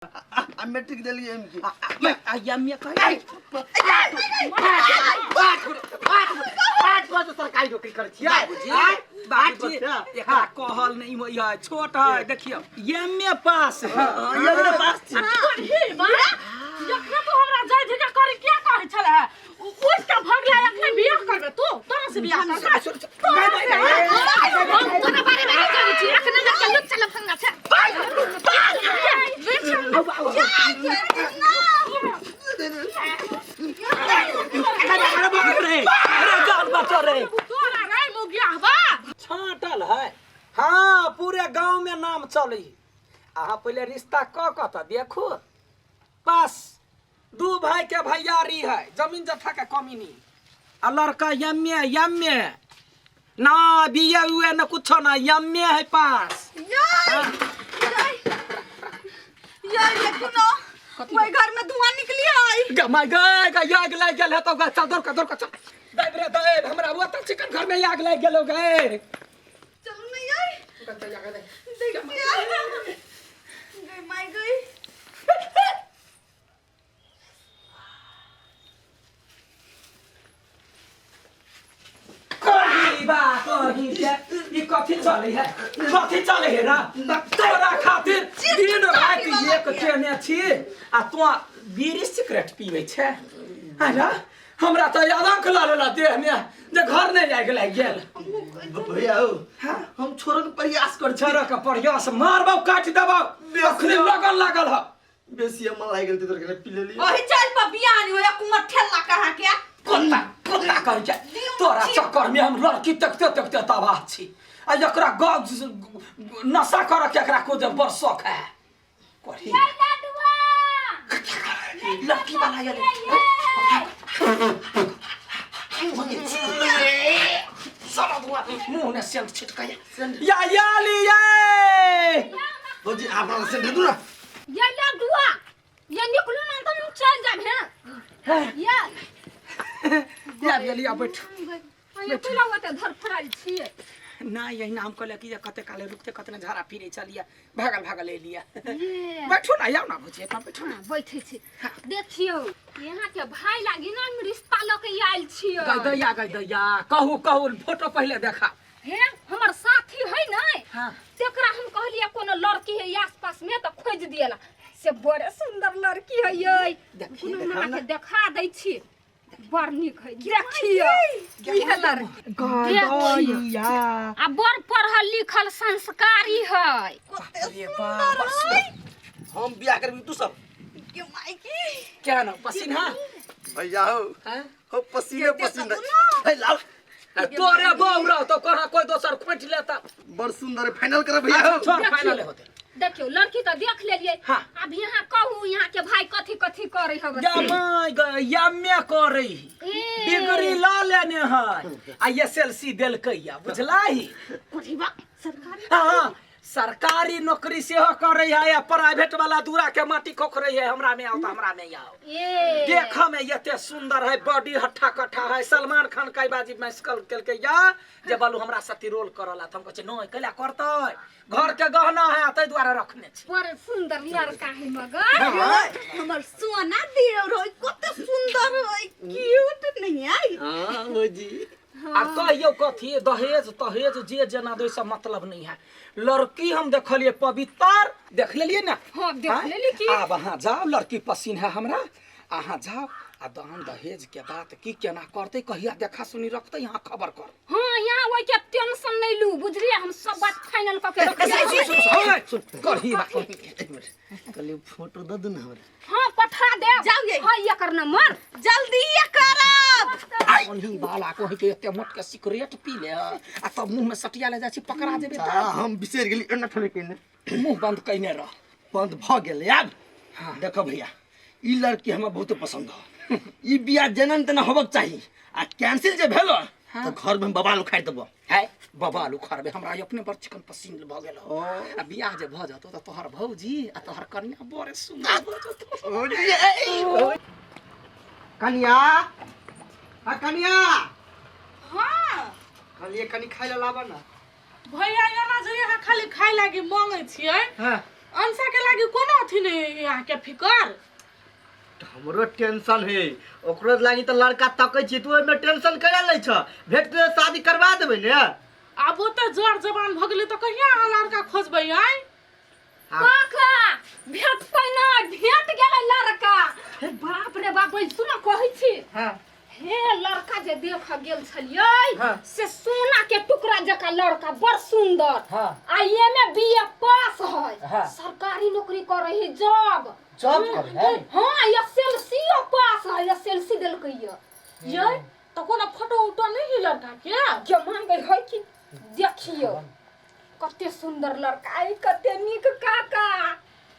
आ मैट्रिक देलियै एम के। आ यम्मे कहै 8 बजे सरकारी नौकरी करै छियै। बाबूजी, बाबूजी, एकरा कहल नहीं होई है, छोट है। देखियो, एमए पास है। एम पास छी। जखने तू हमरा जाय धिका करे क्या कहै छले है, उठ के भगला। अखने बियाह करबे तू? तोरा से बियाह करबे? हम तोरा बारे में नहीं जानै छी। अखने जाके लुच्चा लफंगा छै। अरे बाप रे, अरे जान बचो रे। तोरा रे मुगिया बा छाटल है। हाँ, पूरे गांव में नाम चली। अहाँ पहले रिश्ता क क तऽ देखू। बस दू भाई के भैयारी है, जमीन जथा के कमी नहीं, आ लड़का यम्मे यम्मे ना बीए उए न कुछो ना, यम्मे है पास। यार, देखू ना, ओहि घर में धुआं निकली है। गे my गे गे, आग लागि गेल है तो गे। चल, दौड़ के, दौड़ के चल। दैब रे दैब, हमरा ओतऽ चिकन घर में आग लागि गेलो गे। चलू ना यार, देखिए। गई माई गई। कही बा कही के ई कथी चले है, कथी चले है ना? तोरा खातिर दिन राति एक केने छी आ तो बीड़ी सिगरेट पीबै छै। अरे, हमरा तऽ आदंक लऽ देह में जे घर नहि आगि लागि गेल। भैया हो, हम छोड़ो के प्रयास कर छी। छोड़ऽ के प्रयास? मारबौ, काटि देबौ। अखनी लगन लागल ह। बेसी मन लागि गेल तोर के पी लेली। ओहि चल पर बियाह नहीं होया कुमर ठेला कहाँ के। कुत्ता कुत्ता करै छै। तोरा चक्कर में हम लड़की देखते देखते तबाह छी। आ एकरा गप नशा करऽ के एकरा को जे बड़ शौक है। करी लड़की वाला आयल। साला धुआं मुंह ने सेंट छिटकैया या याली ये। भौजी, अपना से दे दू ना। ये लडुआ, ये निकलू ना तो हम चल जाब। हैं ये। या गेलिया, बैठ। ये तू ओते धरफड़ायल छियै? ना, यही नाम कहले कि जे कते काले रुकते, कते ने झाड़ा फिरे चलिया, भागल भागल एलिया। ये बैठो ना, आउ ना भुजिया, एतऽ बैठो ना। हाँ, बैठे छी। देखियौ, यहाँ के भाई लागी ना हम रिश्ता लऽ के आयल छियै। गई दैया, गई दैया, कहू कहू, फोटो पहले देखा। हे, हमर साथी है ने, तेकरा हम कहलिए कोनो लड़की है आस पास में तऽ खोज दिएला, से बड़े सुंदर लड़की है ये। देखी, कोनो देखाउ हमरा ना। के देखा दै छी। बड़ नीक है, देखियौ की है लड़की? देखियौ। दैया। आ बड़ पढ़ल लिखल संस्कारी है। कते रे बाप, सुंदर है। हम बियाह करबी तू सब। के माई की क्या ना पसीना। भैया हो, हैं? हो, पसीने पसीने हे लाओ। तोरे बहू रह तो कहाँ कोई दोसर खोज लेता। बड़ सुंदर है, फाइनल कर भैया हो। छोड़, फाइनल होते। देखियौ, लड़की तऽ देख लेलियै। हाँ। अब यहाँ कहू, यहाँ के भाई कथी कथी करे हवे? या my गई, यम्मे करे। ए। डिग्री ला लेने है आ एस एल सी देलकै या, बुझलाही? कथी बा सरकारी? हाँ, सरकारी नौकरी सेहो करे है आ प्राइवेट वाला दूरा के माटी खोखरे है। हमरा में आओ तो हमरा में आओ। ए। देख में एते सुंदर है, बॉडी हट्ठा कट्ठा है। सलमान खान कई बाजी मैस्कल केलकै या जे बालू हमरा सती रोल करला, त हम कहै छी नहीं, कैला करतै? घर के गहना है, ताहि दुआरे रखने छी। बड़ सुंदर लड़का है मगर। हमर सोना देव है, कते सुंदर है, क्यूट नहीं आई? हां भौजी। आ कहियो कथी दहेज तहेज जे जेना दो सब मतलब नहीं है। लड़की हम देखलिए पवित्र, देख लेलिए ना? हाँ, देख हाँ? लेली की। आब अहाँ जाओ, लड़की पसीन है हमरा। अहाँ जाओ आ दान दहेज के बात की केना करते, कहिया देखा सुनी रखते, यहाँ खबर कर। हाँ, यहाँ ओहि के टेंशन नहीं लू, बुझलिए? हम सब बात फाइनल कऽ के रखलिए। सुन, सुन, सुन, करही बात। एक मिनट, कहली फोटो दे दू ना हमरा। हाँ, पठा दे। जाउ ये। हाँ, एकर नंबर। जल्दी ये करब। ओन्ही बाला को के एते मोट के सिगरेट पी ले आ तब मुंह में सटिया ले जाइ छी, पकड़ा जेबे। आ हम बिसरि गेली एना थोड़े केने। मुंह बंद कइने रह। बंद भ गेल आब। देखो भैया, ई लड़की हमरा बहुत पसंद हो। ई बियाह जेना न तेना होबक चाही आ कैंसिल जे भेलो तो घर में हम बवाल उखाड़ देबो। है बवाल उखाड़बे, हमरा अपने बड़ चिकन पसीन भऽ गेल हो। आ बियाह जे भऽ जतौ तऽ तोहर भौजी आ तोहर कन्या बड़े सुंदर भऽ जतौ। कनिया, आ कनिया। हाँ। कहलिए कनि खाइ ला लाबऽ ना। भैया, एना जे यहाँ खाली खाय लागी मांगे छियै। हाँ। अंशा के लागी कोनो अथी नहीं अहाँके फिकर। हमरो टेंशन है, ओकरो लागी तऽ लड़का तकै छी, तू ओहिमे टेंशन करा लै छ, भेट तऽ शादी करवा देबै ने। आब ओते जोर जवान भऽ गेलै तऽ कहिया अहाँ लड़का खोजबै आइ? काका भेटतै ना, भेट गेलै लड़का। बाप रे बाप, सुन कहै छी। हाँ। हे लड़का जे देख गेल छलियै हाँ। से सोना के टुकड़ा जकाँ लड़का, बड़ सुंदर। हाँ। आ एमे बीए पास है। हाँ। सरकारी नौकरी करे है, जॉब। जॉब करे है? हाँ, एस एल सी पास है, एस एल सी देलकै ये। ये तऽ कोनो फोटो उटो नहीं है लड़का के? के मांगे है कि देखियो कते सुंदर लड़का है, कते नीक काका।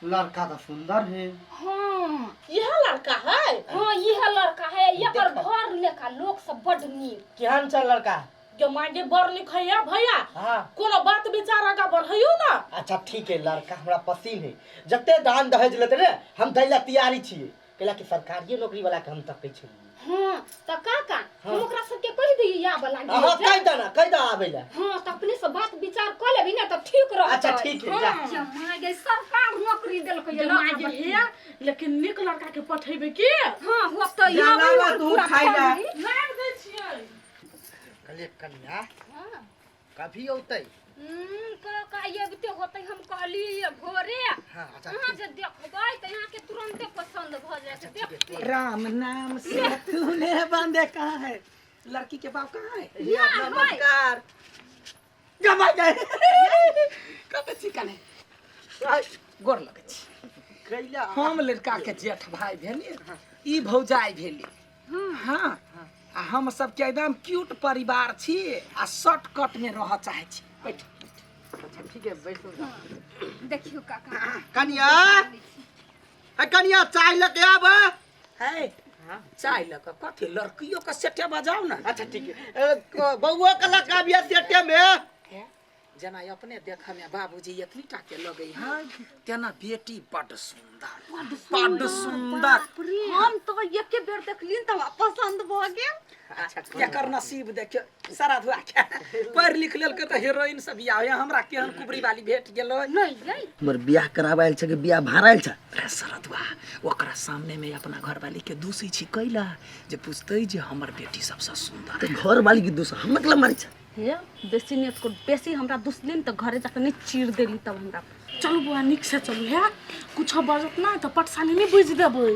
लड़का तो सुंदर है। हाँ। यह लड़का है? हाँ, यह लड़का है। एकर घर लेखा लोग सब बड नीक। केहन छ लड़का? जो मांगे बड़ नीक है या भैया। हाँ। कोनो बात विचार आगा बढ़ैयो ना। अच्छा ठीक है, लड़का हमरा पसीन है, जते दान दहेज लेते रे हम दैला तैयारी छियै, कैला कि सरकारी नौकरी वाला के हम तकै छियै। हाँ त काका हाँ। हम ओकरा सबके कहि दियै या वाला हाँ, कहि दे ना, कहि दे आबै ला। हाँ त अपने से बात विचार क लेबी ना त ठीक रहतै। अच्छा ठीक है, जा। हाँ, माँ गे सरकार नौकरी देलकै जे लड़का माँ गे बच्ची। हे, लेकिन नीक लड़का के पठेबै की? हाँ, हो त जा, आबै लावा ने तू पूरा खाइ ला। फैमिली। लाइब दै छियै। कहलियै कन्या कभी औतै? काका अबिते होतै, हम कहलियै भोरे। हाँ, अच्छा, अहाँ जे देखबै तऽ अहाँके तुरन्ते पसंद भऽ जायत। देख राम नाम से तूने बांधे कहाँ है लड़की के बाप, कहाँ है? या नमस्कार। गमा गए कते चिकन है, गोर लगै छी। कैला हम लड़का के जेठ भाई भेली, ई भौजाई भेली। हाँ, आ हम सबके एकदम क्यूट परिवार छी आ शॉर्टकट में रह चाहे छी। बैठ। अच्छा ठीक है, बैठो। देखियौ काका। कन्या, ए कन्या चाय लके आब। है चाय लऽ कऽ कथी, लड़कियों के सेटे बजाउ ना। अच्छा ठीक है, बउआ के लके आबिया सेटे में। जेना अपने देख में बाबूजी एतनी टा के लगै है तेना बेटी बड सुंदर, बड सुंदर। हम तो एके बेर देखलियन तऽ हमरा पसंद भऽ गेल। अच्छा, एकर नसीब देखियौ, सारा धुआ के पढ़ लिख लेलकै तऽ हीरोइन सब बियाह होइए, हमरा केहन कुबरी वाली भेट गेलै। नहीं नहीं, हमर बियाह कराबै आयल छै कि बियाह भाड़ायल छै? रे सरदुआ, ओकरा सामने में अपना घरवाली के दूसै छी कैला जे पूछतै जे हमर बेटी सबसँ सुंदर। तऽ घर वाली के दोष हम मतलब मारै छै। हे बेसी नहीं को बेसी हमरा दुसलिन तऽ घरे जाके नहीं चीर देली तब हमरा। चलू बुआ नीक से चलू, हे कुछो बजत ना तऽ पटसानी नहीं बुझि देबै,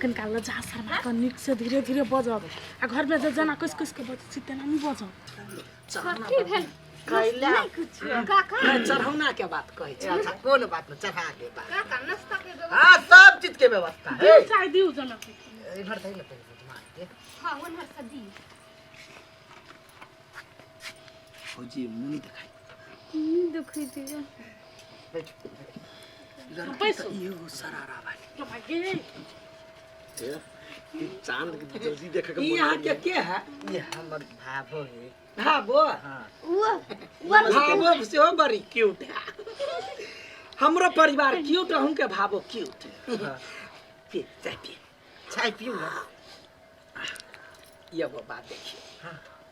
कनिका लजा शर्मा कऽ नीक से धीरे धीरे बजब, आ घर में जे जेना कस कस के बजै छी तेना नहीं बजब। कथी भेल कैला काका? नहीं, चढ़ौना के बात कहै छी। अच्छा कोन बात में चढ़ा के बात। काका नाश्ता के व्यवस्था? हाँ सब चीज के व्यवस्था है। दिउ चाय दिउ जना। इधर दही ना पहिले मार के। हाँ ओन्हर से दी। फौजी मुँह देखाइ। देखै दियौ। बैठ। लड़की तऽ इहो सरारा वाली। के भागे चांद के जल्दी देखे के ई यहाँ के के है? ये हमर भाभो है। भाबो? हाँ। भाबो सेहो बड़ी क्यूट है। हमरो परिवार क्यूट, अहूँ के भाबो क्यूट। पी चाय पी। चाय पीऊ ना। एगो बात देखियो,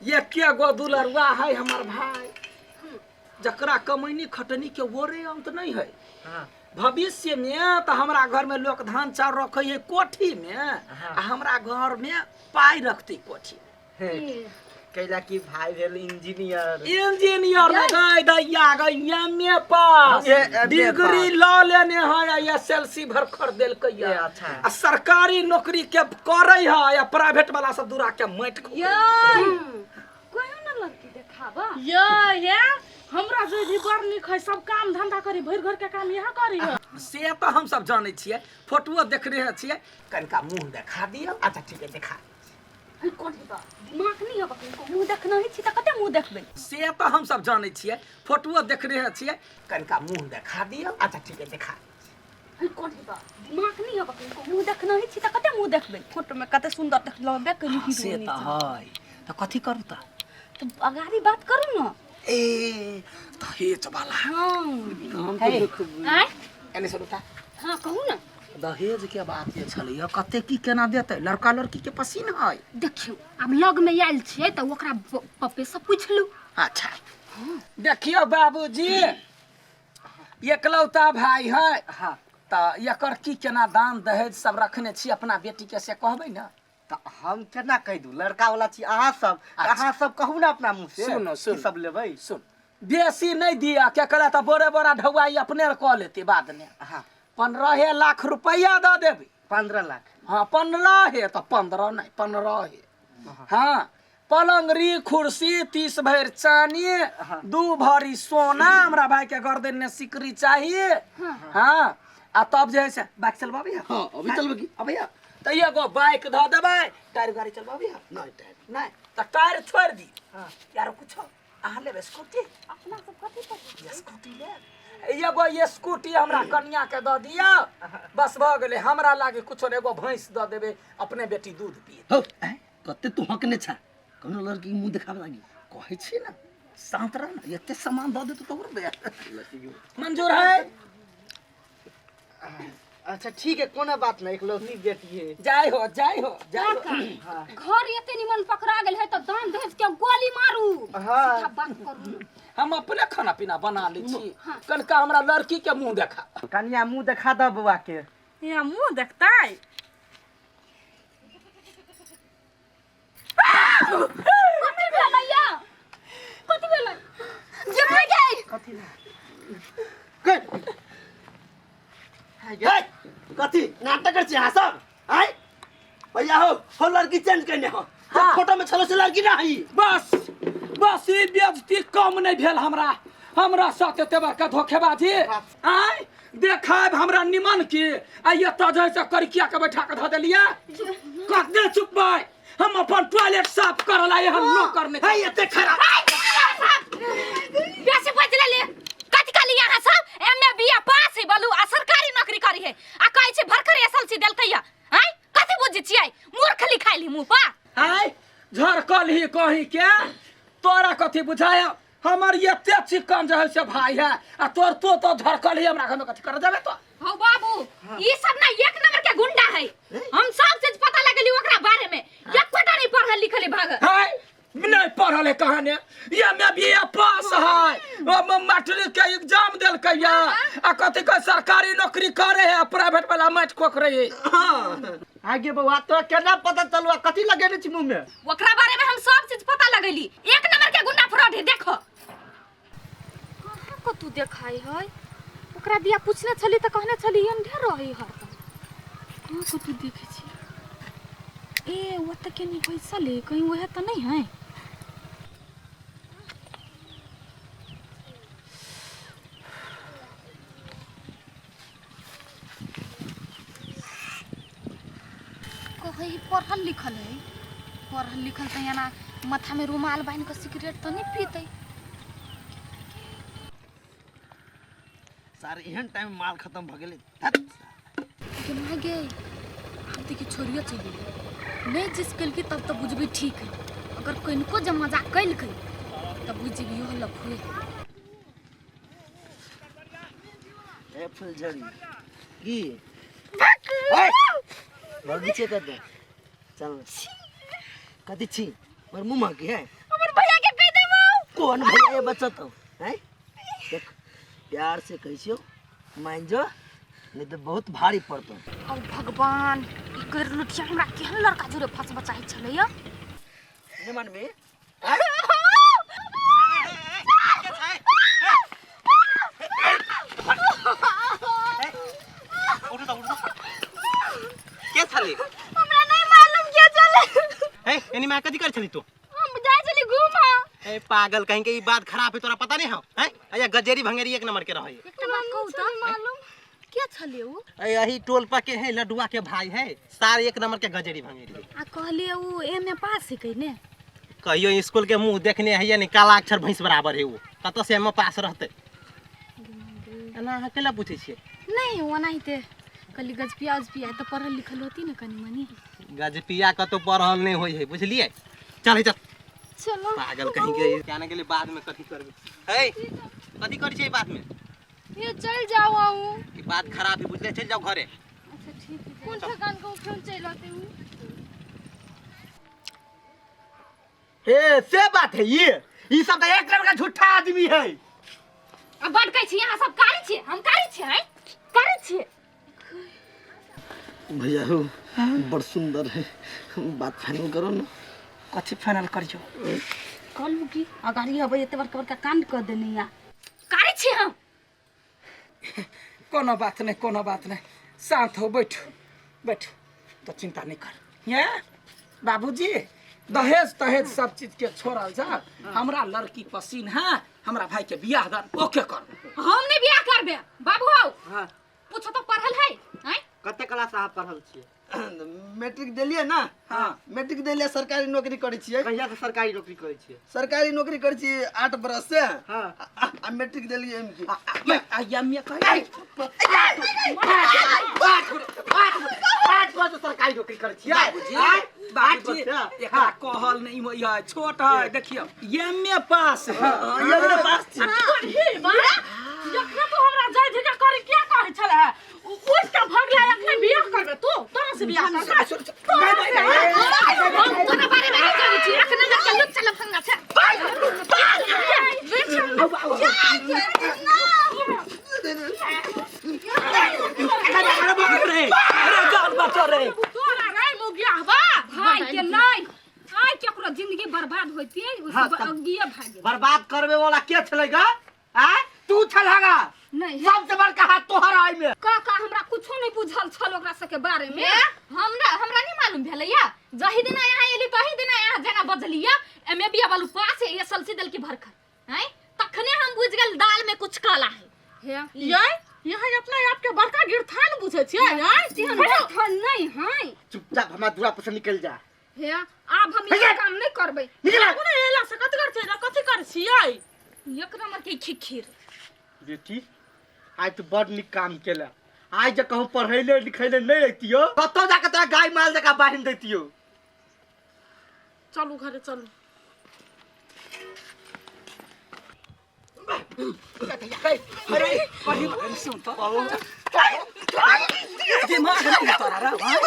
ये के गो दुलरुआ है हमर भाई, जकरा कमैनी खटनी के ओरे अंत नहीं है। हाँ। भविष्य में तो हमरा घर में लोग धान चाउर रखे है कोठी में, आ हमरा घर में पाई रखते कोठी में। कैला कि भाई भेल इंजीनियर। इंजीनियर लगाई दैया गई M A pass, MA degree ल लेने है, एस एल सी भर खर देलकै ये अच्छा। आ सरकारी नौकरी के करे है या प्राइवेट वाला सब दूरा के माटि खोकै। कहियो ना लड़की देखाबा। ये हे हमरा जे भी बड़ नीक है, सब काम धंधा करी, भरि घर के काम यहाँ करी है। से तऽ हम सब जानै छियै, फोटोओ देखने छियै, कनिका मुँह देखा दियौ। अच्छा ठीक है, देखा। दिमाग नहीं होगा मुँह देखना ही छी तऽ कते मुँह देखबै? से तऽ हम सब जानै छियै, फोटोओ देखने छियै, कनिका मुँह देखा दियौ। अच्छा ठीक है, देखा। दिमाग नहीं होगा मुँह देखना ही छी तऽ कते मुँह देखबै? फोटो में कते सुंदर देखलबे करी। से तऽ है, तऽ कथी करू तऽ? तऽ अगाड़ी बात करू ना। ए दहेज वाला। हाँ। आँय एने सुनू तऽ। हाँ कहू ना। दहेज के बात जे छलैया, कते की केना देतै, लड़का लड़की के पसीन है। देखियौ आब लग में आयल छियै तऽ ओकरा पप्पे से पुछलू। अच्छा देखियौ बाबूजी, एकलौता भाई है। हाँ। तऽ एकर की केना दान दहेज सब रखने छी अपना बेटी के से कहबै ने? तऽ हम केना कहि दू, लड़का वाला छी अहाँ सब, तऽ अच्छा। अहाँ सब कहू ने अपना मुँह से। सुनू, की सुनू। सब लेबै? सुन, बेसी नहि दिअ, केकरा तऽ बोरे बोरा ढौआई अपने कऽ लेतै बादमे। हाँ। 15 लाख रुपैआ दऽ देबै। 15 लाख? हाँ, 15 तऽ 15 नहि, 15। हाँ, पलंगरी कुर्सी, 30 भरि चानी, 2 भरी सोना, हमरा भाई के गर्दन में सिकरी चाहिए। हाँ, आ तब जे है से बाइक चलबाबी है? हाँ, अभी चलबे की? अभी है। तऽ एगो बाइक धऽ देबै। टायर गाड़ी चलबाबी है? नहीं, टायर नहीं, तऽ टायर छोड़ि दी। यार कुछो अहाँ लेबै स्कूटी? अपना सब कथी पर स्कूटी लेब? एगो स्कूटी हमरा कनिया के दऽ दिअ, बस भऽ गेलै। हमरा लागे कुछो नहि, एगो भैंस दऽ देबै, अपने बेटी दूध पिए। हो, कते तू हकने छा, कोनो लड़की के मुंह देखाबे लागी। कहै छी ने, शांत रह ने, एते सामान दऽ देतौ तऽ दे। मंजूर है? अच्छा ठीक है, कोनो बात नहीं, इकलौती बेटी है। जाय हो, जाय हो, जाय हो। घर एते निमन पकड़ा गेल है तऽ दान दहेज के गोली मारू। हाँ। सीधा बात करू। हम अपने खाना पीना बना लै छी, कनका हमरा लड़की के मुंह देखा। कनिया मुंह देखा दऽ बौआ के। यहाँ मुंह देखतै? कथी भेलै या? कथी भेलै? जे भाई गई। कथी? हे, कथी नाटक कर छी अहाँ सब? आय भैया हो, हो लड़की चेंज करने हो। हाँ। फोटो में छलो से लड़की ना है। बस बस, ई बेइज्जती कम नहीं भेल हमरा, हमरा साथ एते बड़का धोखेबाजी। आय देखाब हमरा निमन की, आ एतऽ जे से करिकिया के बैठा के धऽ देलियै। कते चुपबै, हम अपन टॉयलेट साफ करऽ ला एहन नौकर नहि। है एते खराब। बेसी बजले ले। कथी कहली अहाँ सब? एम ए बी ए पास है बोलू, आ सरकारी नौकरी करी है, आ कहै छै भरकर एसएलसी देलकै या। आय कथी बुझै छियै? मूर्ख लिखाइल मुँह पर। आय झरकल ही कहीं के तोरा कथी बुझाय? हमर एते चिकन जे है से भाई है, आ तोर तो तो झरकल ही हमरा घर में कथी कर देबे तो? हौ बाबू, ई सब ना एक नंबर के गुंडा है। हम सब चीज पता लगली ओकरा बारे में, एकोटा नहीं पढ़ल लिखल भाग है। नहीं पढ़ल है कहाने, ये में भी ए पास है, ओ मैट्रिक के एग्जाम देलकै या, आ कथी के सरकारी नौकरी करे है, प्राइवेट वाला माटि खोखरे है। हाँ। आगे बौआ, तोरा केना पता चलवा कथी लगेने छी मुंह में? ओकरा बारे में हम सब चीज पता लगेली, एक नंबर के गुंडा फ्रॉड है। देखो कहाँ को तू देखाई है? ओकरा दिया पूछने छली तऽ कहने छली एन ढेर रही हरदम। कहाँ को तू देखे छी? ए वो तऽ केनी बैसल है, कहीं वह तऽ नहीं है? कहै पढ़ल लिखल है, पढ़ल लिखल तऽ एना माथा में रुमाल बान्हि कऽ सिगरेट तऽ नहीं पीतै। सार एहन टाइम माल खत्म भ गेलै। धत्। गे माय गे, आब देखी छोड़ियो चलि गेलै। नहि जिस केलकै तब तऽ बुझबै ठीक है, अगर कनिको जे मजाक केलकै तऽ बुझि जेबै इहो लफुए। ए फुलझड़ी की बगीचे कर दे, चल कथी छी मोर मुँह महकी है? हमर भैया के कहि देबौ। कौन भैया ये बच्चा तो हैं? देख प्यार से कहियो मान जो, नहीं तो बहुत भारी पड़तो। औ भगवान, ई कर लुठिया हमरा केहन लड़का जोरे फंसबऽ चाहै छलै या? नहीं मानबे? के छली? हमरा नहीं मालूम के छलै। ए एनी मां कथी कर छली तू? हम जाय छली घूमा। ए पागल कहीं के ई बात खराब है, तोरा पता नहीं हौ? हैं? अया गजेरी भंगेरी एक नंबर के रहै। एकटा बात कहू त मालूम के छलै उ? ए यही टोल पर के है, लडुआ के भाई है, सार एक नंबर के गजेरी भंगेरी। आ कहलिए उ एम ए पास है कइने? कहियो स्कूल के मुंह देखने है या नहीं, काला अक्षर भैंस बराबर है उ, कतऽ से एम ए पास रहतै? एना अहाँ केला पूछै छियै? नहीं ओनाहिते कहली गजपिया उजपिया तऽ पढ़ल लिखल होती ने कनी मनी। गजपिया कतौ पढ़ल नहीं होई है, बुझलिए? चल हे चल। चलो। पागल कहीं के जाने के लिए बाद में कथी करबे? हे कथी करै छै बाद में? ये चल जाओ आहू। ई बात खराब है, बुझले? चल जाओ घरे। अच्छा ठीक है। कोन ठेकान को फोन चल आते हूं? ए से बात है, ये सब तो एक नंबर का झूठा आदमी है। आ बड कहै छी अहाँ सब कारी छी, हम कारी छी हैं, कारी छी। भैया हो, बड़ सुंदर है, बात फाइनल करो ना। कथी फाइनल करियो? कहलू की अगाड़ी अबै एते बड़का बड़का कांड कर देने या। कारी छी हम। कोनो बात नहीं, कोनो बात नहीं, शांत हो, बैठो बैठो, तो चिंता नहीं कर। ये बाबूजी दहेज तहेज सब चीज के छोड़ल जा, हमरा लड़की पसीन है, हमरा भाई के बियाह दान ओके कर। हम नहीं बियाह करबे बाबू हौ। हाँ। पूछो तो पढ़ल है हैं? कते क्लास अहाँ पढ़ल छियै? मैट्रिक देलियै ना? हाँ। मैट्रिक देलियै, सरकारी नौकरी करै छियै। कहिया से सरकारी नौकरी करै छियै? सरकारी नौकरी करै छियै 8 बरस से। हाँ। आ मैट्रिक देलियै एम के। एम ए कहै? 8 बरस से सरकारी नौकरी करै छियै। बाबूजी, बाबूजी, एकरा कहल नहीं होय है, छोट है, देखियौ एम ए पास है। एम ए पास छी। जखने तू हमरा जाय धिका करे किया कहै छले? उठ के भगला, अखने बियाह करबे तू, तोरा से बियाह करबे। हम तोरा बारे में नहीं जानै छी, एक नंबर के लुच्चा लफंगा छै। अरे अरे जान बचो रे। तोरा रे मुगिया बा भाई के नहीं, आइ केकरो जिंदगी बर्बाद होइतियै, ओ हाँ, सब तब- अगिए भागे। बर्बाद करबे वाला के छलै गा? आय तू छलहगा। नहीं। सबसे बड़का हाथ तोहर आइ में। काका हमरा कुछो नहीं बुझल छल ओकरा सबके बारे में। हमरा हमरा नहीं मालूम भेलैया, जही दिना यहाँ एली तही दिना यहाँ जेना बजलिया एम ए बिया वालू पास एस एल सी देलकी भरखर हैं, तखने हम बुझ गेल दाल में कुछ काला है। हे ये यहाँ अपना आप के बड़का गिरथान बुझै छियै हैं? तेहन गिरथान नहीं है। चुपचाप हमरा दूरा पर से निकल जा। हे आब हम ई काम नहीं करबै। निकल। कोनो एला से कथि करै छियै, कथि करै छियै? एक नंबर के खिखिर। बेटी आइ तू बड़ नीक काम केला। आइ जे कहूँ पढ़ैले लिखैले नहीं रहितियो कतौ जाके तोरा गाय माल जकाँ बान्हि दैतियो। चलू घरे चलू। अरे अरे सुन तो, दिमाग नहीं तोरा रे, हाँ?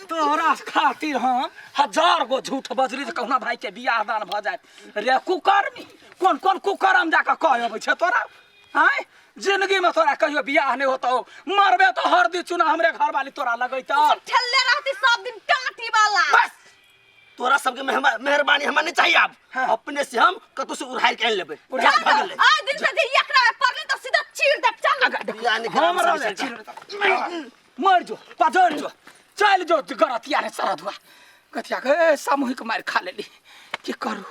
तोरा खातिर हम 1000 गो झूठ बजली जे कहुना भाई के बियाह दान भऽ जाए रे। कुकर्मी कोन कोन कुकर्म जाके कह अबै छै तोरा आँय? जिंदगी में तोरा कहियो बियाह नहीं होतो, मरबे तो हरदी चुना हमरे घर वाली तोरा लगैतो। ठेलने रहती सब दिन टाटी वाला। बस तोरा सबके मेहरबानी हमरा नहीं चाहिए। अब हाँ। अपने से हम कतौ से उड़ाइ के आनि लेबै। भगल। आइ दिन से जे एकरा में पड़ले तो सीधा चीर दे चल। बियाह नहीं हम करब रहले सरकार। मर जो पजर जो चल जो गरतिया रे सरधुआ गतिया के सामूहिक मार खा लेली, की करू?